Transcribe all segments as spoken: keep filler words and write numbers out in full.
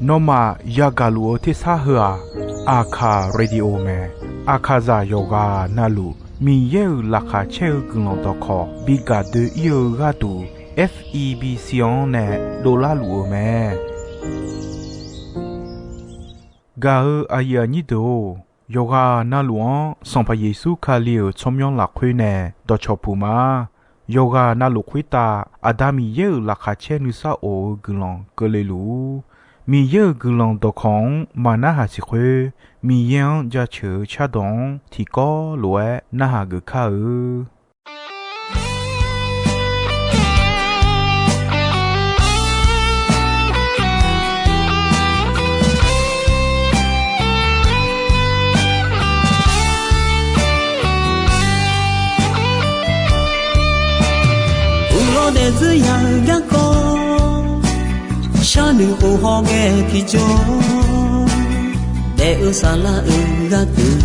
Nawmaf yagaq luf-eu tersar heu-aq, Aqkaq Radio mae. Aqkaqzaq yawqghaq navluf Miqyaer-euq laqkhaq caer-eu guiqlanq dawqkawq bi gaq doe-ir-eu gharduq, F E B C-anr nae dovlar luf-eu mae. Gaq-eu aqyuif aqnyir deuq-or, yawqghaq navluf-anr Sanqpaq Yeqsur Kali-euq tsawrmyanr lafkhoer nae dawqcawq puq ma. Yawqghaq navluf khoertav Aqda Miqyaer-euq laqkhaq caer nuisar of-eu guiqlanq keuvle luf-ur. Miqyaer-euq guiqlanq dawqkawq-anr maq narhaq siq khoer, Miqyaer-anr jaceuq-eu cardawq-anr tiqkawv lof-aer narhaq geuf kar-eu. Uqlawr daefzir ya-eu garkawv, sharnoeq of hawghae tiqjawr, daef-eu saflar-euq gharduq,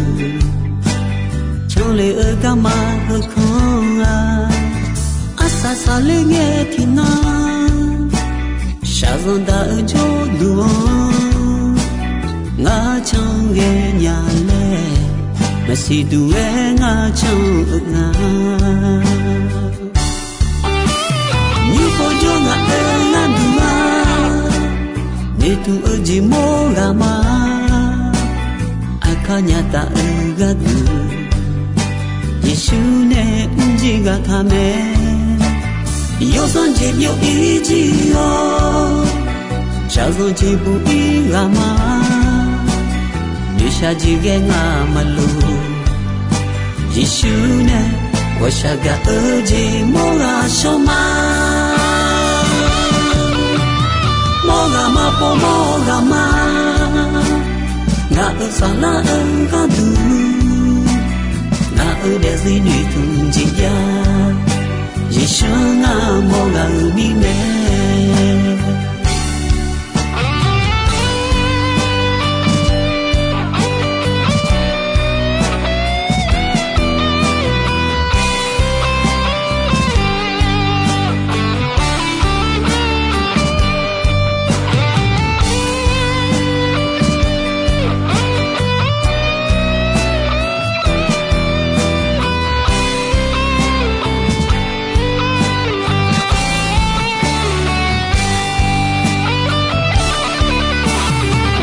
canle-eu garma heukanr-a, arsaq saqler ngae tiqnan, shaqzanq daq-eu jawrduq-anr, ngar cangae nya laer, maqsiq duq-aer ngar can-eu nga. Nymr pov jawr ngaq-euq gharduq-a, noeqtmq-eu jeq mawr ghaq ma. Aqkar nya taf-eu gharduq, Yeqsur nae mrjir ghaq taq mae. Yawsanr jeq byov-ir jir-awr, shaqzanq jeq buq-ir ghaq ma. Noeqshaq jeq ghae ngamaf luf, Yeqsur nae ghawqshaq gaq-eu jeq mawr ghaq shawr ma. Mawr ghaq ma pov mawr ghaq ma. Ngaq-euq saflar-eu gharduq, ngaq-euq daefzir noeqtmq jeq jav, Yeqsur ngar mawr ghaq-euq mirnae.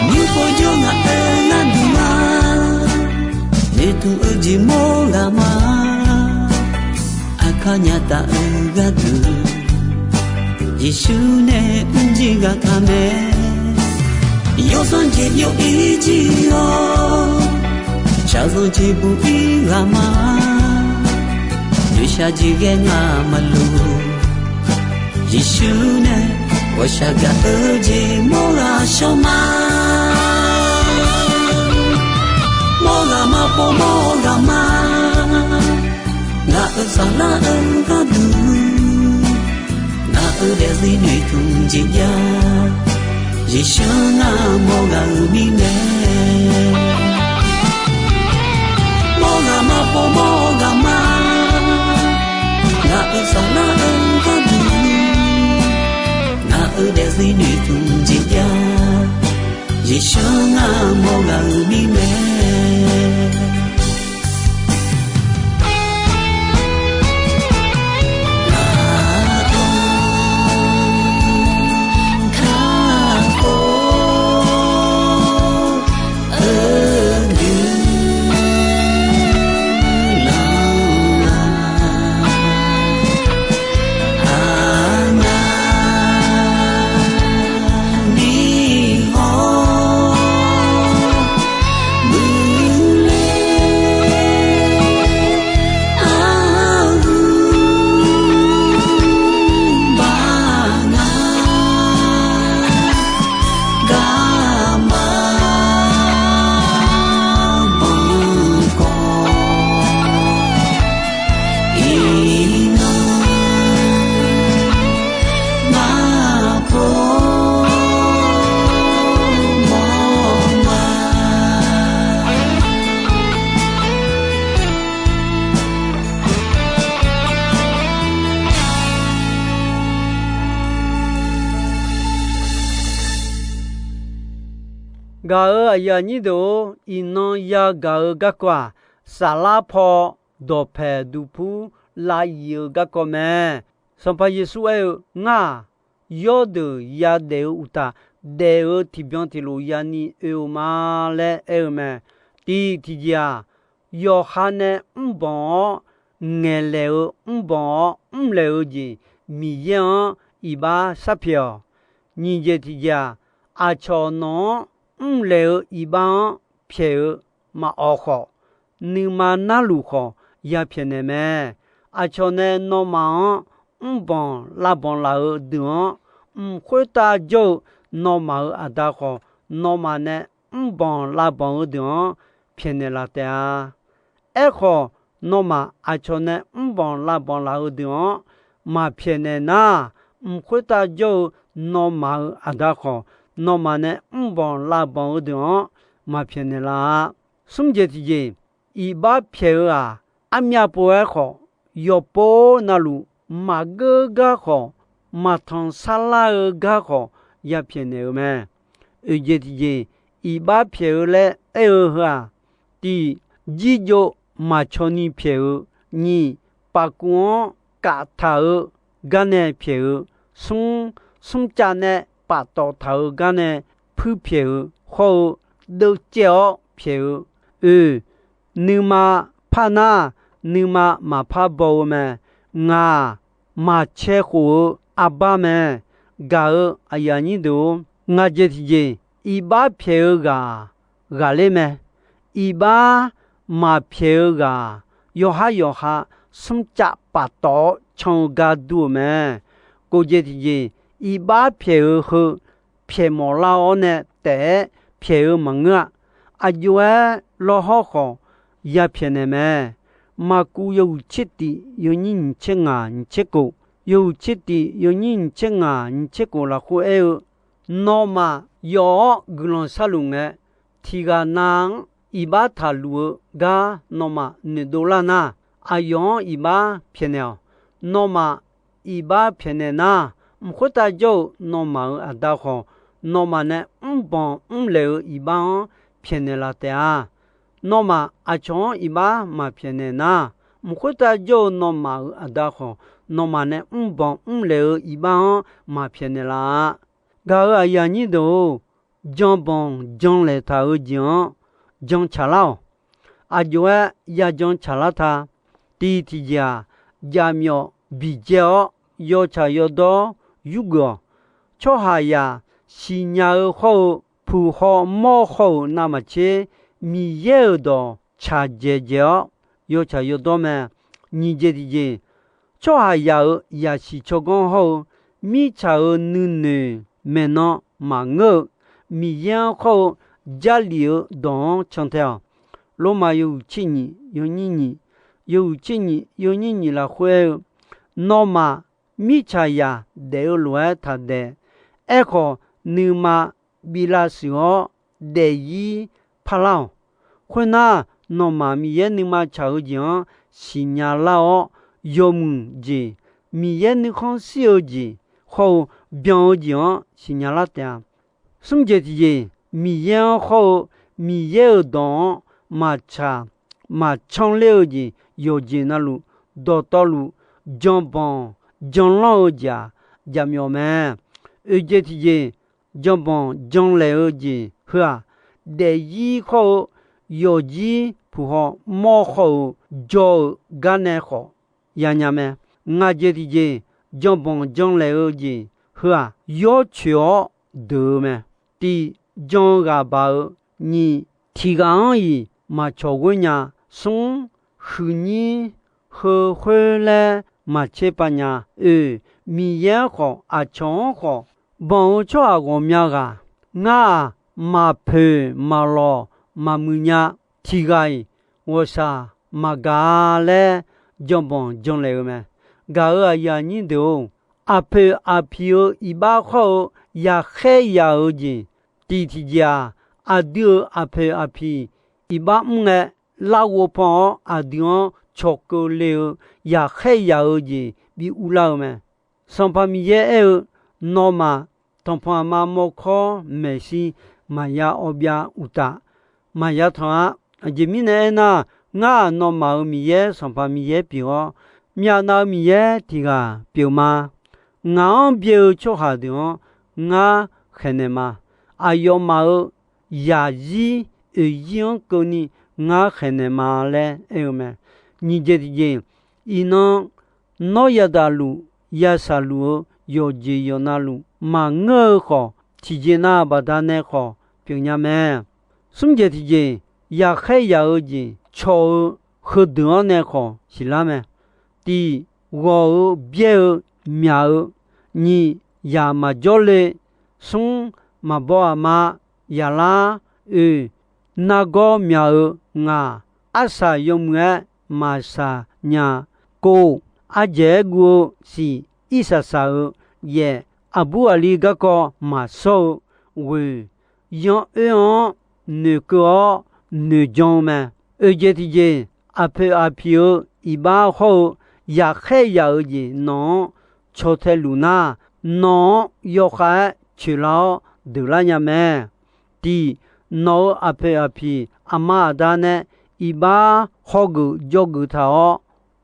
Nymr pov jawr ngaq-euq gharduq-a, noeqtmq-eu jeq mawr ghaq ma. Aqkar nya taf-eu gharduq, Yeqsur nae mrjir ghaq taq mae. Yawsanr jeq byov-ir jir-awr, shaqzanq jeq buq-ir ghaq ma. Noeqshaq jeq ghae ngamaf luf, Yeqsur nae ghawqshaq gaq-eu jeq mawr ghaq shawr ma. Mawr ghaq ma pov mawr ghaq ma. Ngaq-euq saflar-eu gharduq, ngaq-euq daefzir noeqtmq jeq jav, Yeqsur ngar mawr ghaq-euq mirnae. Mawr ghaq ma pov mawr ghaq ma. Ngaq-euq saflar-eu gharduq, ngaq-euq daefzir noeqtmq jeq jav, Yeqsur ngar mawr ghaq-euq mirnae. Gaq-euq aqyuif aqnyir deuq-or, iqnan yagaq-eu garkawv-aq, saflar paw dawqpaeq duqpur lav yif-eu garkawv mae. Sanqpaq Yeqsur aer-eu, Ngar-aq, yawrdeuq yadaef-eu uqtaf, daef-eu tiqbyan tiqlof yani oe-eu ma laer aer-eu mae. Tiq tiqjeq-aq, yawqha nae mrbanq-awr ngaeqlaeq-eu, mrbanq-awr mrlaeq-eu jeq Miqyaer-anr iqbax sharpyaeq-awq. Nyiq jeq tiqjeq-aq, aqcawq nawq-anr mrlaeq-eu iqbax-anr pyaeq-eu maqawq khawf, nuima narluf khawf, yapyaeqnaeq mae. Aqcawq nae nawmaf-anr mrbanq lavbanq laf-eu deuq-anr, mq khoertav jawr-eu nawmaf-euq Aqda khawf, nawmaf nae mrbanq lavbanq-eu deuq-anr pyaeqnaeq laf taef-a. Aerkhawf, nawmaf aqcawq nae mrbanq lavbanq laf-eu deuq-anr maqpyaeqnaeq nar, mq khoertav jawr-eu nawmaf-euq Aqda khawf, nawmaf nae mrbanq lavbanq-eu deuq-anr maqpyaeqnaeq laf-a. Smr jeq tiqjeq, iqbax pyaeq-eu-aq, armyav pov-aer khawf, yawqpov navluf maqgeur gar khawf, maqtanq sarlar-eu gar khawf, yapyaeqnaeq-eu mae. Oeq jeq tiqjeq, iqbax pyaeq-eu laer aer-eu heu-aq, tiq, jirjov maqcaw ni pyaeq-eu, nyiq, paf kuv-anr kaftaq-eu gar nae pyaeq-eu, smr, smrcav nae paftawf taq-eu gar nae puir pyaeq-eu hawr-eu, deuvcaev-awr pyaeq-eu, oe, nuima par nar, nuima maqpar baw-eu mae. Ngaq-aq, maqcae khof-eu arbar mae. Gaq-euq aqyuif aqnyir deuq-or, ngaq jeq tiqjeq, iqbax pyaeq-eu ghaq-aq, ghaqler mae. Iqbax maqpyaeq-eu ghaq-aq, yawqhar yawqha smrcav paftawf-awr can-eu gar dur-euq mae. Kof jeq tiqjeq, iqbax pyaeq-eu heu pyaeq mawf lar-awr nae taef-aer pyaeq-eu maqngeur-a. Aqjox-aer lawrhawr khawf, yapyaeqnaeq mae. Maqkuv yawhuiq tser tif yawnyir nyiq tser ngaq nyiq tser kof, yawhuiq tser tif yawnyir nyiq tser ngaq nyiq tser kof lafkhoer aer-eu, Nawmaf yawf-awr guiqlanq sharluf ngae, tiq ghaq nav-anr iqbax taqluf-eu gar nawmaf noeqdov lar nar, aqyawf-anr iqbax pyaeqnaeq-awq. Nawmaf iqbax pyaeqnaeq nar, mq khoertav jawr-eu nawmaf-euq Aqda khawf, nawmaf nae mrbanq mrlaeq-eu iqbax-anr pyaeqnaeq laf taef-a. Nawmaf aqcawq-anr iqbax maqpyaeqnaeq nar, mq khoertav jawr-eu nawmaf-euq Aqda khawf, nawmaf nae mrbanq mrlaeq-eu iqbax-anr maqpyaeqnaeq laf-a. Gaq-euq aqyuif aqnyir deuq-or, janbanq janlaeq taq-eu jeq-anr jan tsaqlar-awq. Aqjox-aer yajan tsaqlar ta. Tiq tiqjeq-aq, jaqmyawf biqjaev-awr yawtsaq yawdawr yurgeuf-awq. Tsawrhaqzaq siqnya-eu hawr-eu, puq haw mawr haw-euq navmaqtser, Miqyaer-euq dawq tsaqdzaeq dzaeq-awr yawtsaq yawdawr mae. Nyiq jeq tiqjeq, tsawrhaqzaq-euq zaqsiq tsawrganr hawr-eu, mirtsaq-euq nuinoeq maeqnan maqngeur-eu, Miqyaer-anr hawr-eu Jarlif-eu dawq-anr cantae-awq. Lormav yawhuiq tser nyiq yawnyir nyiq, yawhuiq tser nyiq yawnyir nyiq lafkhoer aer-eu, Nawmaf mirtsaqzaq daef-eu lof-aer taqdaef. Aerkhawf, nuima bi lavshuif-awr daefzir parlar-awq. Khoernar, nawmaf Miqyaer nuima tsaq-eu jeq-anr siqnya lar-awr, yawmuiq jeq, Miqyaer nuikhanr shir-eu jeq hawr-eu byan-eu jeq-anr siqnya lar taef-a. Smr jeq tiqjeq, Miqyaer-anr hawr-eu Miqyaer-euq dawq-anr maqtsaq maqcanr ler-eu jeq yawqjeq navluf dawqtawvluf janbanq janlanr-eu jeq-aq, jaqmyawf mae. Oeq jeq tiqjeq, janbanq janlaeq-eu jeq heu-aq, daefzir hawr-eu yawqjir puq haw mawr haw-euq jawr-euq gar nae khawf yanya mae. Ngaq jeq tiqjeq, janbanq janlaeq-eu jeq heu-aq, yawr coeq-awr deuq-eu mae. Tiq, jan-eu ghaq baq-eu. Nyiq, tiq ghaq-anr-iq maqcawq ghoer nya. Smr, huiqnyir heu khoer laer maqtser pav nya. Oeq, Miqyaer-anr khawf aqcawq-anr khawf, banq-eu tsawrhaq ghawqmya ghaq, ngar-aq, maqpoeq maqlawq maqmuiq nya. Tiq ghaq-iq ghawqshaq maqgaq-a laer janbanq janlaeq-eu mae. Gaq-euq aqyuif aqnyir deuq-or, aqpoeq aqpiq-eu iqbax hawr-eu yaqkhaer yaq-eu jeq, tiq tiqjeq-aq, aqdui-euq aqpoeq aqpiq iqbax mr ngae, larghov pan-awr aqdui-anr cawqkeuv le-eu yaqkhaer yaq-eu jeq bi urlar-eu mae. Sanqpaq Miqyaer aer-eu, Nawmaf tanqpanq aqma mawrkawr maeqshi maqya awbyav uqtaf, maqya tanq-a. Aqjeq mirnae aernar, ngar-aq, nawmaf-euq Miqyaer, Sanqpaq Miqyaer pyeuf-awr, myavnav-eu Miqyaer tiq ghaq pyeuf ma. Ngaq-anr byae-eu tsawrhaq deuq-anr ngar khaeqnaeq ma. Aqyawfmaf-euq yaqzir oeqzir-anr keuvni ngar khaeqnaeq ma laer aer-eu mae. Nyiq jeq tiqjeq, iqnan nawr yadaq luf, yashaq luf-eu yawqjeq yawqnavluf maqngeur-eu khawf, tiqjeq nav baqdanae khawf pyeufnya mae. Smr jeq tiqjeq, yaqkhaer yaq-eu jeq caw-eu heudeuq-anr nae khawf siqlar mae. Tiq, ghawq-eu byaer-eu myaq-eu, nyiq, yaq maqjawr le, smr, maqbaw aqma yaqlar, oeq, nargawr myaq-eu, ngaq, arsaq yawmuiq-aer maqsaq nya, kov, ardzaeq-aer guv-eu, siq, irsaq saq-eu, yaef, aqbur aqli garkawv maqshawr-eu, ghoeq, yan oer-anr noeqkeuv-awr noeqjan-eu mae. Oeq jeq tiqjeq, aqpoeq aqpiq-eu iqbax hawr-eu yaqkhaer yaq-eu jeq nawq-anr caw tae luf nar, nawq-anr yawkhav-aer coeqlar-awr deuqlar nya mae. Tiq, nawq-euq aqpoeq aqpiq aqma aqda nae iqbax hawgeuf jawrgeuf taq-awr,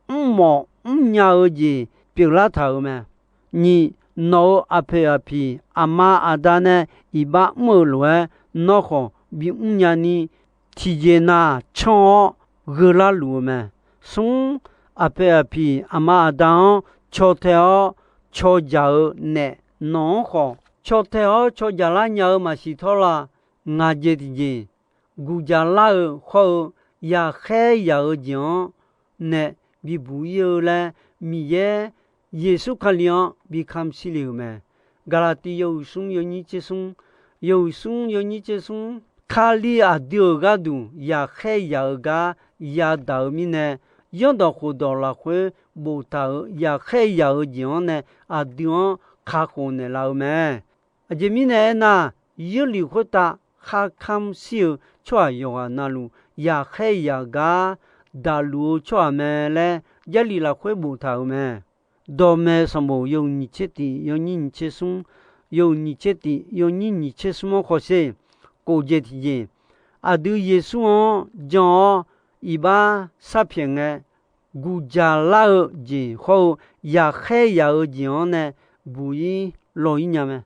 mrmawf mrnya-eu jeq pyeuflar taq-euq mae. Nyiq, nawq-euq aqpoeq aqpiq aqma aqda nae iqbax mr-eu lof-aer nawr khawf bimr nyani, tiqjeq nav canr-awr gheu larluf-eu mae. Smr, aqpoeq aqpiq aqma aqda-anr caw tae-awr caw jaq-eu naef nawq-anr khawf caw tae-awr caw jaq lar nya-eu maqsiq tawr la. Ngaq jeq tiqjeq, guqjaq lar-eu hawr-eu yaqkhaer yaq-eu jeq-anr nae bibuq ir-eu laer, Miqyaer Yeqsur Kali-anr bi kamq shir le-euq mae. Gaqlaqtiv yawhuiq smr yawnyir tser smr, yawhuiq smr yawnyir tser smr, Kali aqdui-euq gharduq yaqkhaer yaq-eu gar yadaq-eu mirnae, zanrdawq khofdawq lafkhoer boftaq-euq yaqkhaer yaq-eu jeq-anr nae aqdui-anr kakhof naeqlaf-eu mae. Aqjeq mirnae aernar, Yeurlif khoertav kharkamr shir-eu tsawrhaq yawqghaq navluf yaqkhaer yaq gar daqluf-eu tsawrhaq mae laer Jarlif lafkhoer boftaq-euq mae. Dawqmaeq sanqbof yawhuiq nyiq tser tif yawnyir nyiq tser smr, yawhuiq nyiq tser tif yawnyir nyiq tser smr-anr khawsher, kof jeq tiqjeq, aqdui Yeqsur-anr jan-awr iqbax sharpyaeq ngae, guqjaq lar-eu jeq hawr-eu yaqkhaer yaq-eu jeq-anr nae buq ir law ir nya mae.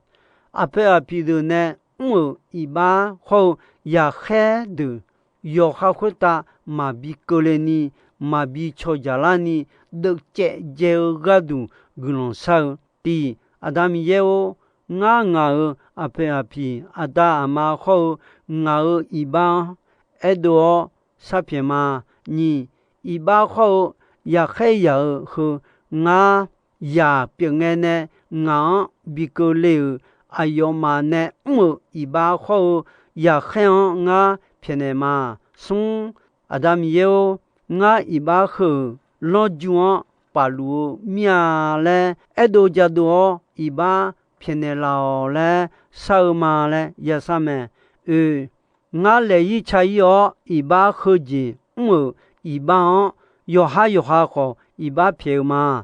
Aqpoeq aqpiq deuq nae mr-euq iqbax hawr-eu yaqkhaer deuq yawqha khoertav maqbi keuvle ni, maqbi caw jaq lar ni, deuvcaev dzae-eu gharduq guiqlanq shar-eu. Tiq, Aqda Miqyaer-or, ngar ngaq-euq aqpoeq aqpiq aqda aqma hawr-eu ngaq-euq iqbax-anr aerdov-awr sharpyaeq ma. Nyiq, iqbax hawr-eu yaqkhaer yaq-eu heu ngar yaq pyeufngae nae ngaq-anr bi keuvle-euq aqyawfmaf nae mr-euq iqbax hawr-eu yaqkhaer-anr ngar pyaeqnaeq ma. Smr, Aqda Miqyaer-or, ngar iqbax heu-euq lanrju-anr pafluf-eu mir-a laer aerdov jadov-awr iqbax pyaeqnaeq laf-awq laer shar-eu ma laer yashar mae. Oe, ngar laeq ir ca ir-awr iqbax heujeq mr-euq iqbax-anr yawqha yawqha khawf iqbax pyaeq-eu ma.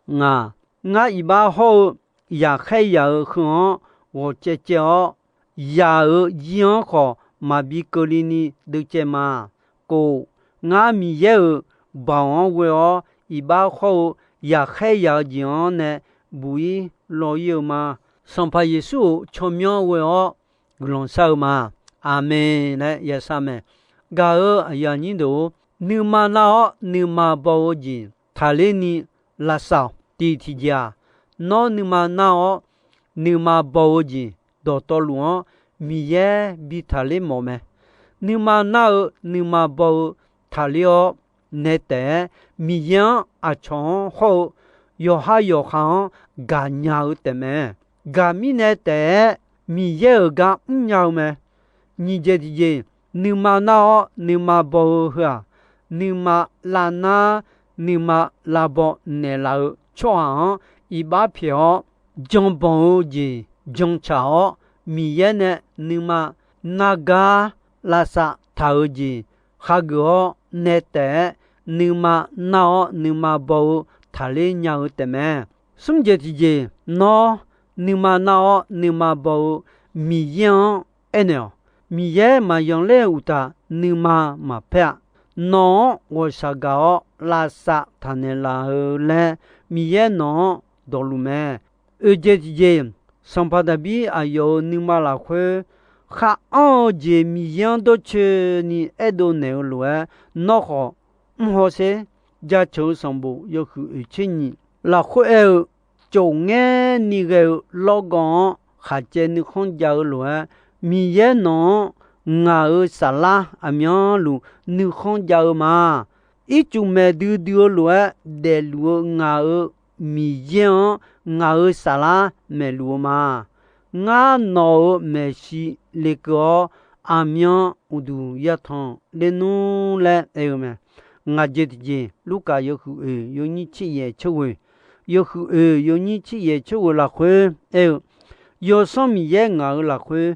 Ngaq, ngar iqbax hawr-eu yaqkhaer yaq-eu heu-anr ghawq caev caev-awr, yaq-euq yir-anr khawf maqbi keuvle ni deuvcaev ma. Kof, ngar Miqyaer-euq baoq-anr ghoe-awr iqbax hawr-eu yaqkhaer yaq-eu jeq-anr nae buq ir law ir-eu ma. Sanqpaq Yeqsur-euq tsawrmyanr ghoe-awr guiqlanq shar-eu ma. Aqmeq laer yashar mae. Gaq-euq aqyuif aqnyir deuq-or, nuima nar-awr nuima baw-eu jeq taqler ni lavsav-awq. Tiq tiqjeq-aq, nawr nuima nar-awr nuima baw-eu jeq dawqtawvluf-anr Miqyaer bi taqler mawf mae. Nuima nar-eu nuima baw-eu taqler-awr nae taef-aer Miqyaer-anr aqcawq-anr hawr-eu yawqha yawqha-anr gaqnya-eu taefmae. Gaq mirnae taef-aer Miqyaer-euq gar mrnya-eu mae. Nyiq jeq tiqjeq, nuima nar-awr nuima baw-eu heu-aq, nuima lavnar nuima lavbaw naeqlaf-eu tsawrhaq-anr iqbax pyaeq-awr, janbanq-eu jeq jantsaq-awr, Miqyaer nae nuima nargar lavsav taq-eu jeq hageuf-awr nae taef-aer, nuima nar-awr nuima baw-eu taqler nya-eu taefmae. Smr jeq tiqjeq, nawr nuima nar-awr nuima baw-eu Miqyaer-anr aernaeq-awq. Miqyaer maqyanq ler-eu uqtaf, nuima maqpaer-a. Nawq-anr ghawqshaq gaq-awr lavsav taqnaeq laf-eu laer, Miqyaer nawq-anr dawqluf mae. Oeq jeq tiqjeq, sanqpaq Daqbir aqyawf-euq nuima lafkhoer, khar anr-eu jeq Miqyaer-anr dawrcoeni aerdov naeq-eu lof-aer, nawr khawf mr hawsher. Jaceuq-eu sanqbof yawhuiq oeq tser nyiq lafkhoer aer-eu, cofngaer ni ghae-eu lawrgawv-anr khaqcaev nuikhanr jav-eu lof-aer, Miqyaer nawq-anr ngaq-euq saflar aqmyanluf nuikhanr jav-eu ma. Ircuf maeq duidui-eu lof-aer daefluf-eu ngaq-euq Miqyaer-anr ngaq-euq saflar maeqluf-eu ma. Ngar nawq-euq maeqshi lekeuv-awr, aqmyan uqduq yatanq ler nmr laer aer-eu mae. Ngaq jeq tiqjeq, Lurkaf yawhuiq oeq yawnyir tser yaef tser ghoeq, yawhuiq oeq yawnyir tser yaef tser ghoeq lafkhoer aer-eu, Yawsanr Miqyaer ngaq-euq lafkhoer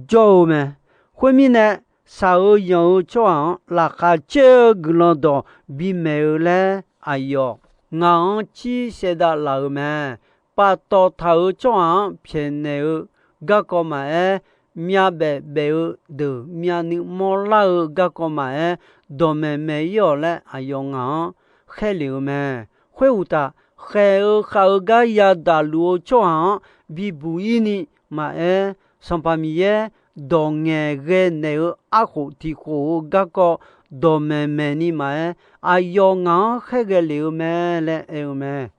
jawr-eu mae. Khoermirnae, shaq-eu yanq-eu tsawrhaq-anr laqkhaq caer-eu guiqlanq dawq bimaeq-eu laer aqyawf ngaq-anr cir saevdav laf-euq mae. Paftawf taq-euq tsawrhaq-anr pyaeqnaeq-eu garkawv maqaer, myavbaef baef-eu deuq myavnuiv mawrlar-eu garkawv maqaer, dawqmaeq maeq-ir-awq laer aqyawf ngaq-anr khaerlef-eu mae. Khoeruqtaf, khaeq-eu khav-eu gar yadaq luf-eu tsawrhaq-anr bibuq-ir ni maqaer, Sanqpaq Miqyaer dawqngaeq ghae naeq-eu arkhof tiq khof-eu garkawv dawqmaeq maeq ni maqaer, aqyawf ngaq-anr khaerghae lef-eu mae laer aer-eu mae.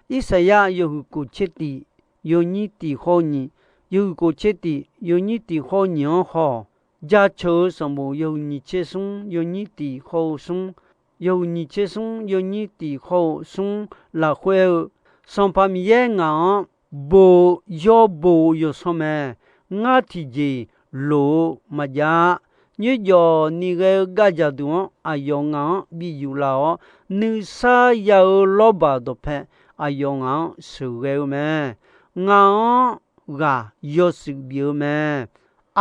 Irsaqyar yawhuiq kof tser tiq yawnyir tiq hawr-eu nyiq, yawhuiq kof tser tiq yawnyir tiq hawr-eu nyiq-anr haw-awq. Jaceuq-eu sanqbof yawhuiq nyiq tser smr yawnyir tiq hawr-eu smr, yawhuiq nyiq tser smr yawnyir tiq hawr-eu smr lafkhoer aer-eu, Sanqpaq Miqyaer ngaq-anr bo-eu yawr bo-eu yawsanr mae. Ngar tiqjeq-iq loq-eu maqjav-a. Nyoerjawf ni ghae-eu gavjaq duq-anr aqyawf ngaq-anr bi yuflaf-awr, nuisar ya-eu lawrbaq dawqpae aqyawf ngaq-anr sheuqghae-eu mae. Ngaq-anr ghaq yawshuif bif-eu mae.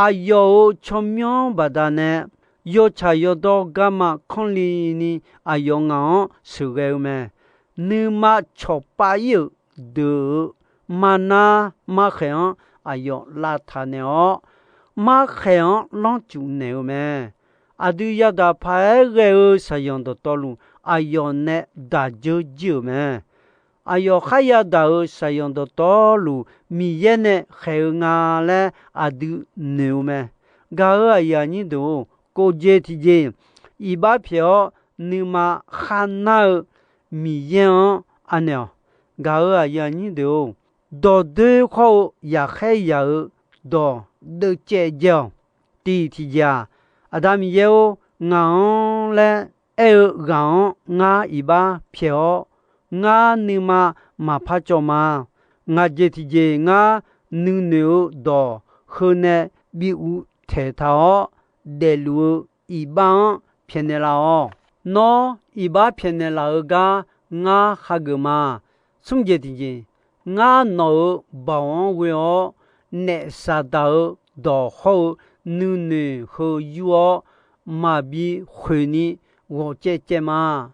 Aqyawf-euq tsawrmyanr baqdanae, yawtsaq yawdawr garma kanrli ni aqyawf ngaq-anr sheuqghae-eu mae. Nuima cawqpav-ir-euq deuq-euq marnar markhaeq-anr aqyawf lavtaq naeq-awr, markhaeq-anr lanrcuf naeq-eu mae. Aqdui yadaq paq-aer ghae-eu shaqzanq dawqtawvluf, aqyawf nae daq dzeur jir-euq mae. Aqyawf kharya daq-euq shaqzanq dawqtawvluf, Miqyaer nae khaeq-eu nga laer aqdui noeq-eu mae. Gaq-euq aqyuif aqnyir deuq-or, kof jeq tiqjeq iqbax pyaeq-awr, nuima kharnar-eu Miqyaer-anr anaeq-awq. Gaq-euq aqyuif aqnyir deuq-or, dawqdoer khawr-eu yaqkhaer yaq-eu dawq deuvcaev jae-awq. Tiq tiqjeq-aq, Aqda Miqyaer-or, ngaq-anr laer aer-eu ghaq-anr ngar iqbax pyaeq-awr, ngar nuima maqpar cawv ma. Ngaq jeq tiqjeq ngar nuinoeq-eu dawq heu nae bi uvtaeq taq-awr, daefluf-eu iqbax-anr pyaeqnaeq laf-awq. Nawr iqbax pyaeqnaeq laf-eu gar ngar hageuf ma. Smr jeq tiqjeq, ngar nawq-euq baoq-anr ghoe-awr, naef Saqdaq-eu dawq hawr-eu nuinoeq heu yur-awr, maqbi khoeq ni ghawq caev caev ma.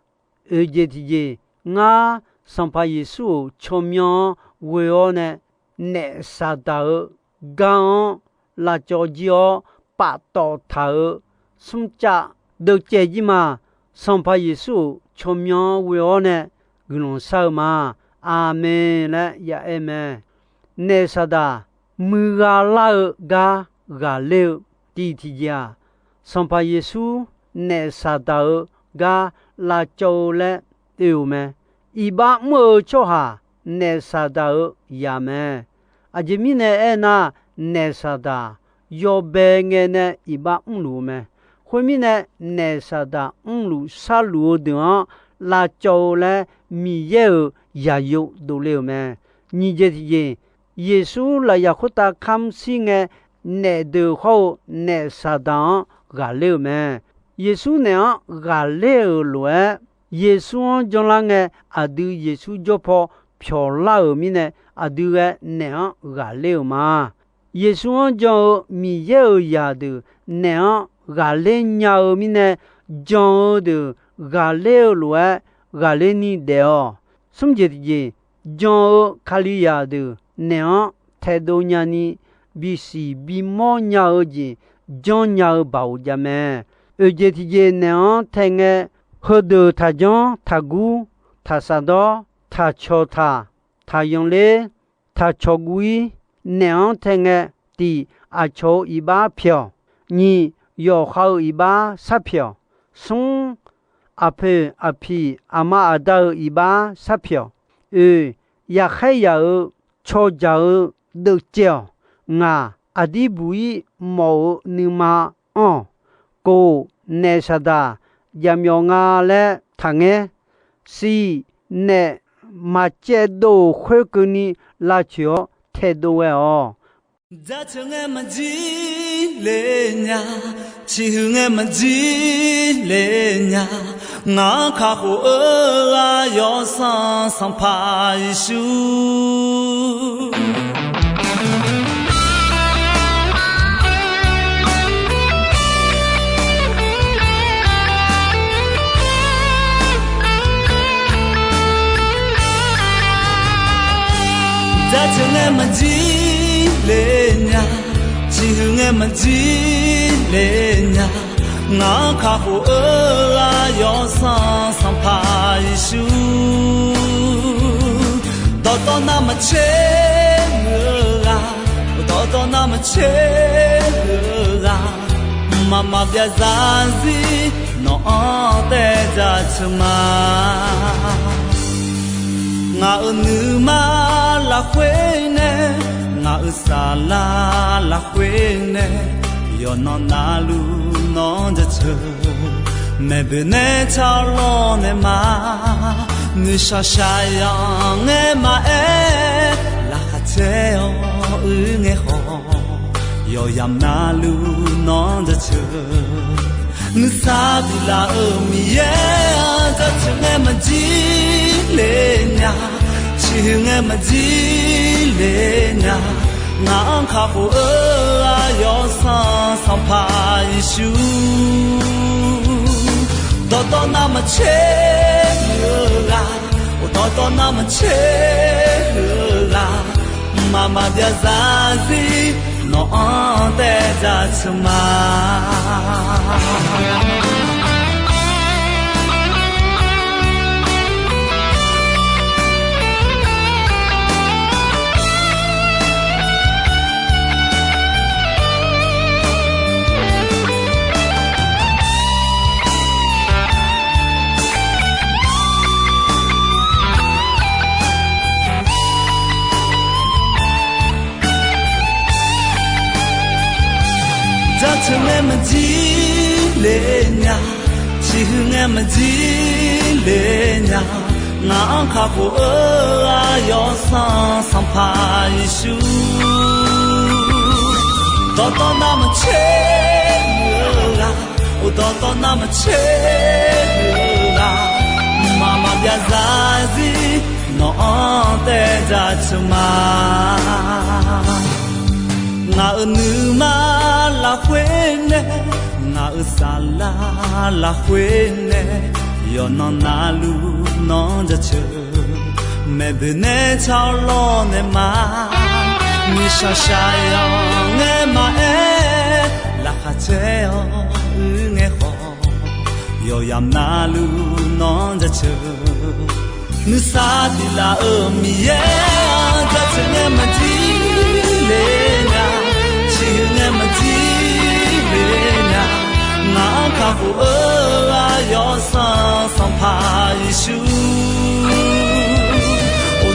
Oeq jeq tiqjeq, ngar Sanqpaq Yeqsur-euq tsawrmyanr-anr ghoe-awr nae, naef Saqdaq-eu gar-anr lavcawv jir-awr, paftawf taq-euq smrcav deuvcaev jir ma. Sanqpaq Yeqsur-euq tsawrmyanr-anr ghoe-awr nae guiqlanq shar-eu ma. Aqmeq laer ya aer mae. Naef Saqdaq muiqgha lar-eu gar ghaqler-eu tiq tiqjeq-aq, Sanqpaq Yeqsur naef Saqdaq-eu gar lavcawv-eu laer oe-euq mae. Iqbax mr-eu tsawrhaq naef Saqdaq-eu yaq mae. Aqjeq mirnae aernar, naef Saqdaq yawbae ngae nae iqbax mrluf-eu mae. Khoermirnae, naef Saqdaq mrluf sharluf-eu deuq-anr lavcawv-eu laer Miqyaer-euq yaqyo dovle-euq mae. Nyiq jeq tiqjeq, Yeqsur lafyaq khoertav kamr shir ngae, naef deuq hawr-eu naef Saqdaq-anr ghaqler-euq mae. Yeqsur naef-anr ghaqler-euq lof-aer, Yeqsur-anr janlar ngae, aqdui Yeqsur jawr paw pyawqlar-euq mirnae, aqdui ghae naef-anr ghaqler-euq ma. Yeqsur-anr jan-eu Miqyaer-euq zaqdeuq naef-anr ghaqler nya-eu mirnae, jan-eu deuq ghaqler-eu lof-aer ghaqler ni daef-awq. Smr jeq tiqjeq, jan-eu Kalizaq deuq naef-anr taedov nyani bisiq bimawr nya-eu jeq janrnya-eu baoq jav mae. Oeq jeq tiqjeq naeq-anr tae ngae, heudeuq taqjanr, taqgur, taqsaqdawr, taqcawq taq, taqyanqler, taqcawq guv-ir. Naeq-anr tae ngae, tiq, aqcawq-euq iqbax pyaeq-awq. Nyiq, yawqha-euq iqbax sharpyaeq-awq. Smr, aqpoeq aqpiq aqma aqda-euq iqbax sharpyaeq-awq. Oeq, yaqkhaer yaq-euq cawqjaq-eu deuvcaev-awq. Ngaq, aqdir buq-ir mawf-euq nuima anr-awq. Kof, naef saqdaq jaqmyawf nga laer taqngaer. Siq, naef maqcaevdov-euq khoerkeuvni lavcoeq-awr taedov ghae-awq. Jaceuq ngae maqjir le nya, ciqhuiq ngae maqjir le nya, ngaq-anr kakhof-eu ghaq Yawsanr Sanqpaq Yeqsur. Jaceuq ngae maqjir le nya, ciqhuiq ngae maqjir le nya, ngaq-anr kakhof-eu ghaq Yawsanr Sanqpaq Yeqsur. Dawqtawv navmaqtser muiq-eu ghaq, dawqtawv navmaqtser muiq-eu ghaq, mqmaq maqbyav zarzir nawq-anr taev jaceuq ma. Ngaq-euq nuima lafkhoer nae, ngaq-euq saflar lafkhoer nae, yawqnan navluf nawq-anr jaceuq. Maeqboeq nae tsawr lawr nae ma, nuishaq shaqyanq ngae maqaer, laqkhaq caer-awr uir ngae khawf, yawqyamq navluf nawq-anr jaceuq. Nuisar biflaf-euq Miqyaer-anr jaceuq ngae maqjir le nya, ciqhuiq ngae maqjir le nya, ngaq-anr kakhof-eu ghaq Yawsanr Sanqpaq Yeqsur. Dawqtawv navmaqtser muiq-eu ghaq, dawqtawv navmaqtser muiq-eu ghaq, mqmaq maqbyav zarzir nawq-anr taev jaceuq ma. Jaceuq ngae maqjir le nya, ciqhuiq ngae maqjir le nya, ngaq-anr kakhof-eu ghaq Yawsanr Sanqpaq Yeqsur. Dawqtawv navmaqtser muiq-eu ghaq, dawqtawv navmaqtser muiq-eu ghaq, mqmaq maqbyav zarzir nawq-anr taev jaceuq ma. Ngaq-euq nuima lafkhoer nae, ngaq-euq saflar lafkhoer nae, yawqnan navluf nawq-anr jaceuq. Maeqboeq nae tsawr lawr nae ma, nuishaq shaqyanq ngae maqaer, laqkhaq caer-awr uir ngae khawf, yawqyamq navluf nawq-anr jaceuq. Nuisar biflaf-euq Miqyaer-anr jaceuq ngae maqjir le nya, ciqhuiq ngae maqjir le nya, ngaq-anr kakhof-eu ghaq Yawsanr Sanqpaq Yeqsur.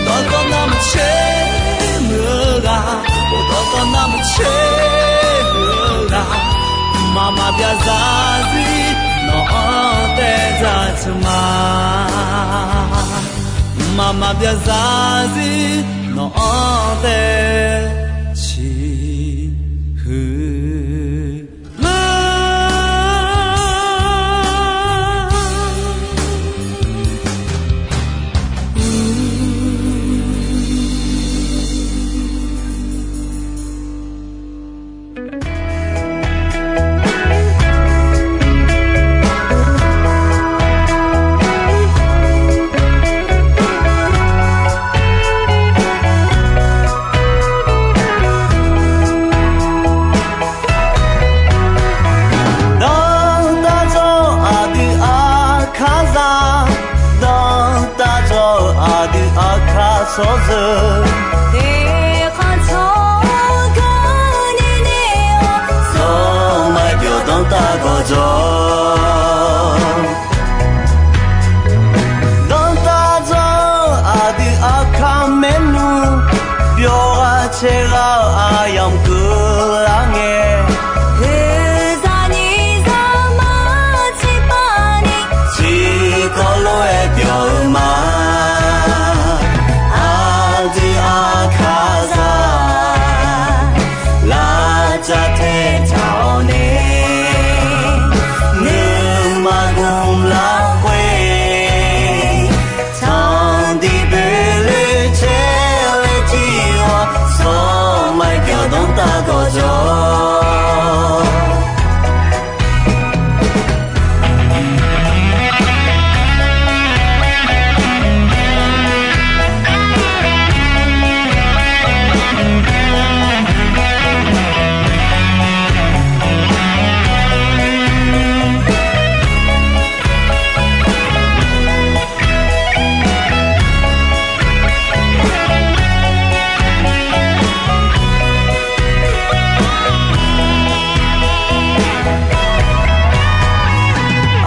Dawqtawv navmaqtser muiq-eu ghaq, dawqtawv navmaqtser muiq-eu ghaq, mqmaq maqbyav zarzir nawq-anr taev jaceuq ma. Mqmaq maqbyav zarzir nawq-anr taev ciqhuiq ma. Aryamq keuvlar ngae, heuzaq nyiq zaqmar tiqpav ni, tiqkawv lof-aer byawq-eu ma. Aqdui aqkaqzaq, lavcav taetaq-awr nae, nuima gmq lafkhoer, tanqdiq boeqloe caer-aer jir-awr, zawqmar byawq danrtav gawqjawq.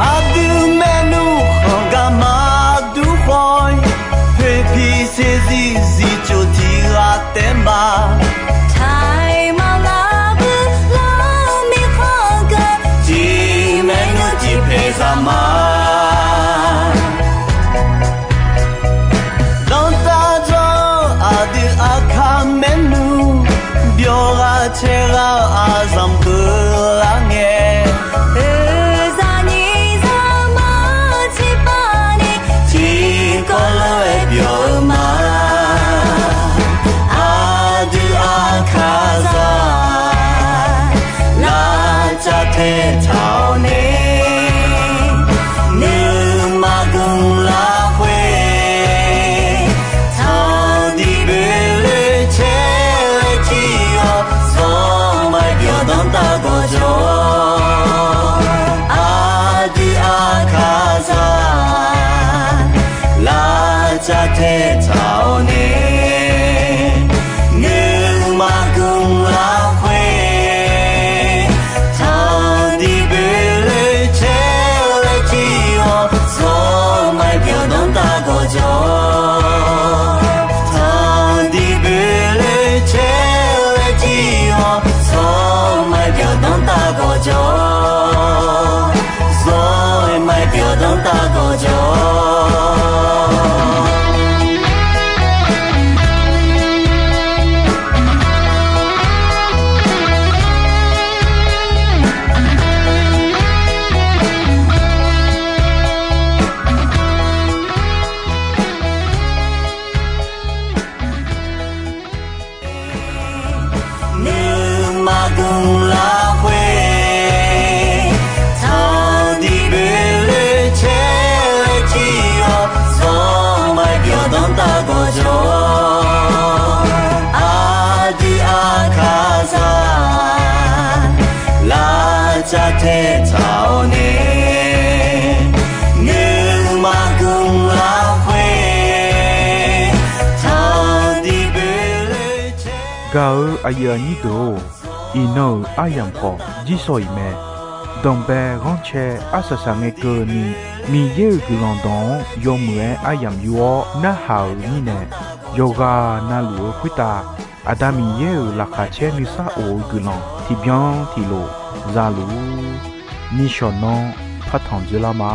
Aqdui maernmr khanq garma dur khawf-ir, poeqpiq saeqzir zir coq tiq ghaq taef ma. Taiq maqnga bui lanrmir khanq gaq, tiq maernmr tiq paeq zaq ma. Danrtav jawr-eu aqdui aqkaq maernmr, byawq ghaq caer ghaq-eu aqzanq keuvlar ngae, heuzaq nyiq zaqmar tiqpav ni, tiqkawv lof-aer byawq-eu ma. Aqdui aqkaqzaq, lavcav taetaq-awr nae, nuima gmq lafkhoer, tanqdiq boeqloe caer-aer jir-awr, zawqmar byawq danrtav gawqjawq. Aqdui aqkaqzaq, lavcav taetaq-awr nae, nuima gmq lafkhoer, tanqdiq boeqloe caer-aer jir-awr, zawqmar byawq danrtav gawqjawq. Tanqdiq boeqloe caer-aer jir-awr, zawqmar byawq danrtav gawqjawq. Zawqmar byawq danrtav gawqjawq. Nuima gmq lafkhoer, tanqdiq boeqloe caer-aer jir-awr, zawqmar byawq danrtav gawqjawq. Aqdui aqkaqzaq, lavcav taetaq-awr nae, nuima gmq lafkhoer, tanqdiq boeqloe caer Gaq-euq aqyuif aqnyir deuq-or, iqnan-euq aryamq khawf jirsawq iq mae. Danqbae ghanrcae arsaq saq ngae keuvni, Miqyaer-euq guiqlanq dawq-anr yawmuiq-aer aryamq yur-awr narhaq-euq mirnae, yawqghaq navluf-eu khoertav Aqda Miqyaer-euq laqkhaq caer nuisar of-eu guiqlanq tiqbyan tiqlof za luf-ur. Nishawq nan partanq dzoerlar ma.